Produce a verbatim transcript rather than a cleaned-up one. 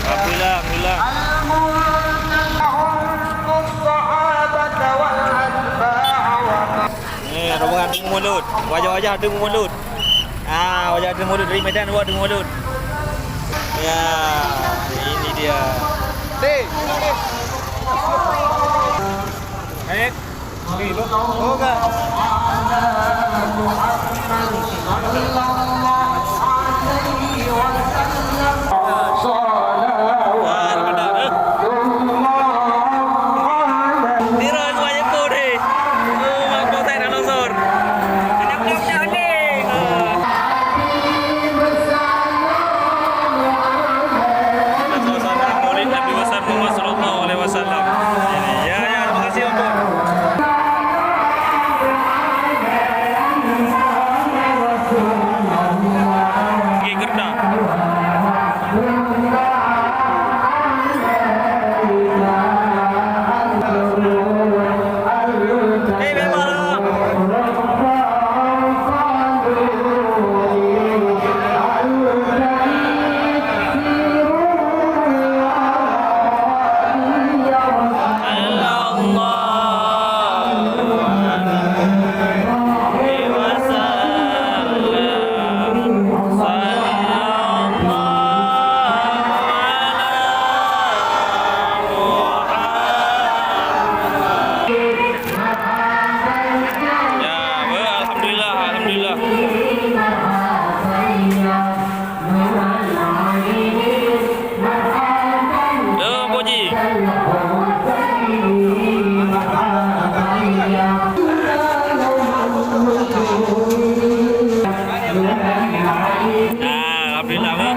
Alhamdulillah, alhamdulillah. Ni rombongan teungku mulod. Wajah-wajah teungku mulod. Ah, wajah teungku mulod dari Medan, wak teungku mulod. Ya, ini dia. Dek. Eh. Maulid Nabi besar Muhammad sallallahu alaihi wasallam. Ya, ya, terima kasih, Ampun. Gigi gerda. Ya, alhamdulillah, alhamdulillah. Terpuji. Ah, alhamdulillah, beuh.